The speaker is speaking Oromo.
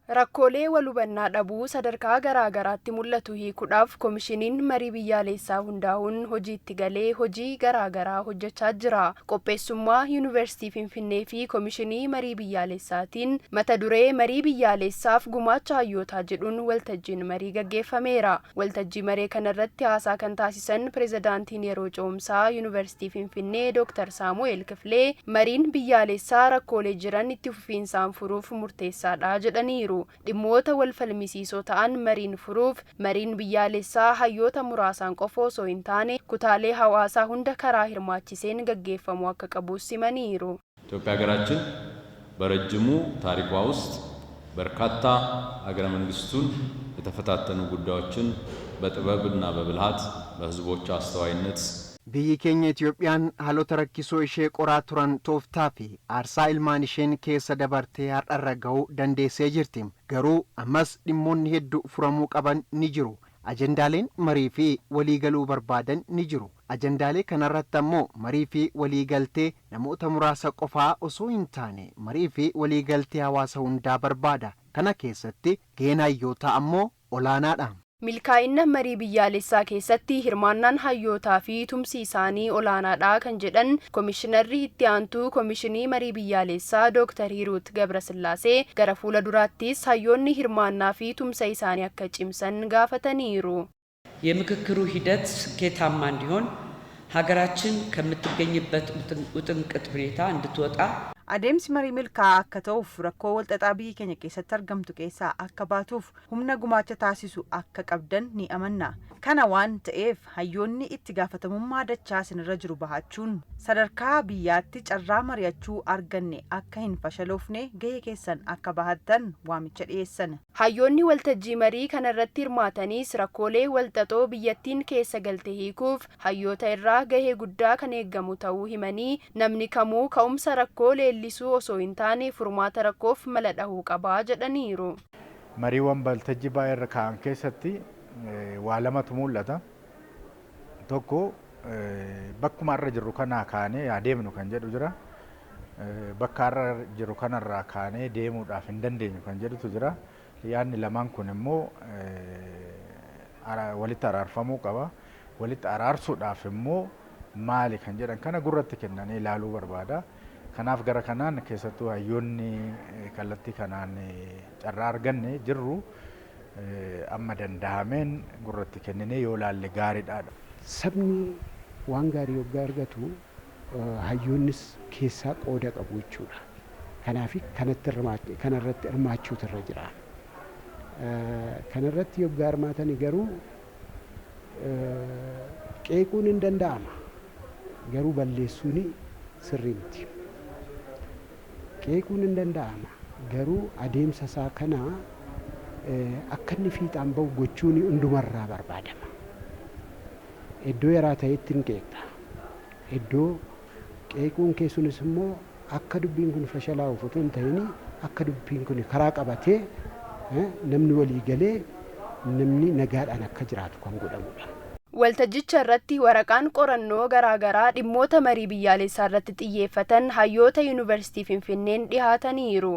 Rakkoolee wal hubannaa dhabuu sadarkaa garaa garaatti mul'atu hiikuudhaaf Komishiniin Marii Biyyaalessaa hundaa'uun hojiitti galee hojii garaa garaa hojjechaa jira. Qopheessummaa Yuunivarsiitii Finfinnee fi Komishinii Marii Biyyaalessaatiin mata duree Marii Biyyaalessaaf gumaacha hayyootaa jedhuun waltajjiin marii gaggeeffameera. Waltajjii maree kanarratti haasaa kan taasisan Pirezidaantiin yeroo ce'umsaa Yuunivarsiitii Finfinnee Dooktar Saamu'eel Kifilee, mariin biyyaalessaa rakkoolee jiran itti fufiinsaan furuuf murteessaadha jedhaniiru. Dhimmoota wal falmisiisoo ta'an mariin furuuf mariin biyyaalessaa hayyoota muraasaan qofa osoo hin taane kutaalee hawaasaa hunda karaa hirmaachiseen gaggeeffamuu akka qabus himaniiru. ኢትዮጵያ ሀገራችን በረጅሙ ታሪኳ ውስጥ በርካታ ሀገረ መንግስቱን የተፈታተኑ ጉዳዮችን በጥበብና በብልሃት በህዝቦቿ አስተዋይነት Biyyi keenya Itiyoophiyaan haalota rakkisoo ishee qoraa turan tooftaa fi aarsaa ilmaan isheen keessa dabartee har'arra ga'uu dandeessee jirti. Garuu ammas dhimmoonni hedduu furamuu qaban ni jiru. Ajendaaleen marii fi waliigaluu barbaadan ni jiru. Ajendaalee kanarratti ammoo marii fi waliigaltee namoota muraasa qofaa osoo hin taane marii fi waliigaltee hawaasa hundaa barbaada. Kana keessatti gaheen hayyootaa ammoo olaanaadha. Milkaa'ina marii biyyaalessaa keessatti hirmaannaan hayyootaa fi tumsi isaanii olaanaadha kan jedhan Komishinarri itti aantuu Komishinii Marii Biyyaalessaa Dooktar Hiruut Gabrasillaasee, gara fuula duraattis hayyoonni hirmaannaa fi tumsa isaanii akka cimsan gaafataniiru. የምክክሩ ሂደት ስኬታማ እንዲሆን ሀገራችን ከምትገኝበት ውጥንቅጥ ሁኔታ እንድትወጣ Adeemsi marii milkaa'aa akka ta'uuf, rakkoo walxaxaa biyyi keenya keessatti argamtu keessaa akka baatuuf humna gumaacha taasisu akka qabdan ni amanna. Kana waan ta'eef, hayyoonni itti gaafatamummaa dachaa isinirra jiru bahachuun sadarkaa biyyaatti carraa mari'achuu arganne akka hin fashaloofne gahee keessan akka bahattan waamicha dhiyeessan. Hayyoonni waltajjii marii kanarratti hirmaatanis rakkoolee walxaxoo biyyattiin keessa galte hiikuuf hayyoota irraa gahee guddaa kan eeggamu ta'uu himanii, namni kamuu ka'umsa rakkoo leellisuu osoo hin taane furmaata rakkoof mala dhahuu qabaa jedhaniiru. Mariiwwan waltajjii baay'ee irra kaa'an keessatti waa lamatu mul'ata. Tokko, bakkuma har'a jirru kanaa kaanee adeemnu kan jedhu jira. Bakka har'a jiru kanarraa kaanee deemuudhaaf hin dandeenyu kan jedhutu jira. Yaadni lamaan kun immoo walitti araarfamuu qaba. Walitti araarsuudhaaf immoo maali kan jedhan kana gurratti kennanii ilaaluu barbaada. Kanaaf gara kanaan keessattuu hayyoonni kallattii kanaan carraa arganne jirru amma danda'ameen gurratti kenninee yoo laalle gaariidha. Sabni waan gaarii yoggaa argatu hayyoonnis keessaa qooda qabu jechuudha. Kanaaf kanarratti hirmaachuutu irra jira. Kanarratti yoggaa hirmaatan garuu qeequun hin danda'ama. Garuu balleessuun sirrii miti. Qeequun hin danda'ama. Garuu adeemsa isaa kana akka inni fiixaan bahu gochuun hundumarraa barbaadama. Iddoo yaraa ta'etti hin qeeqxa. Iddoo qeequun kee sunis immoo akka dubbiin kun fashalaa'uuf otoo hin ta'in, akka dubbiin kun karaa qabatee namni walii galee namni nagaadhaan akka jiraatu kan godhamudha. Waltajjicha irratti waraqaan qorannoo garaagaraa dhimmoota marii biyyaalessaa irratti xiyyeeffatan hayyoota Yuunivarsiitii Finfinneen dhihaataniiru.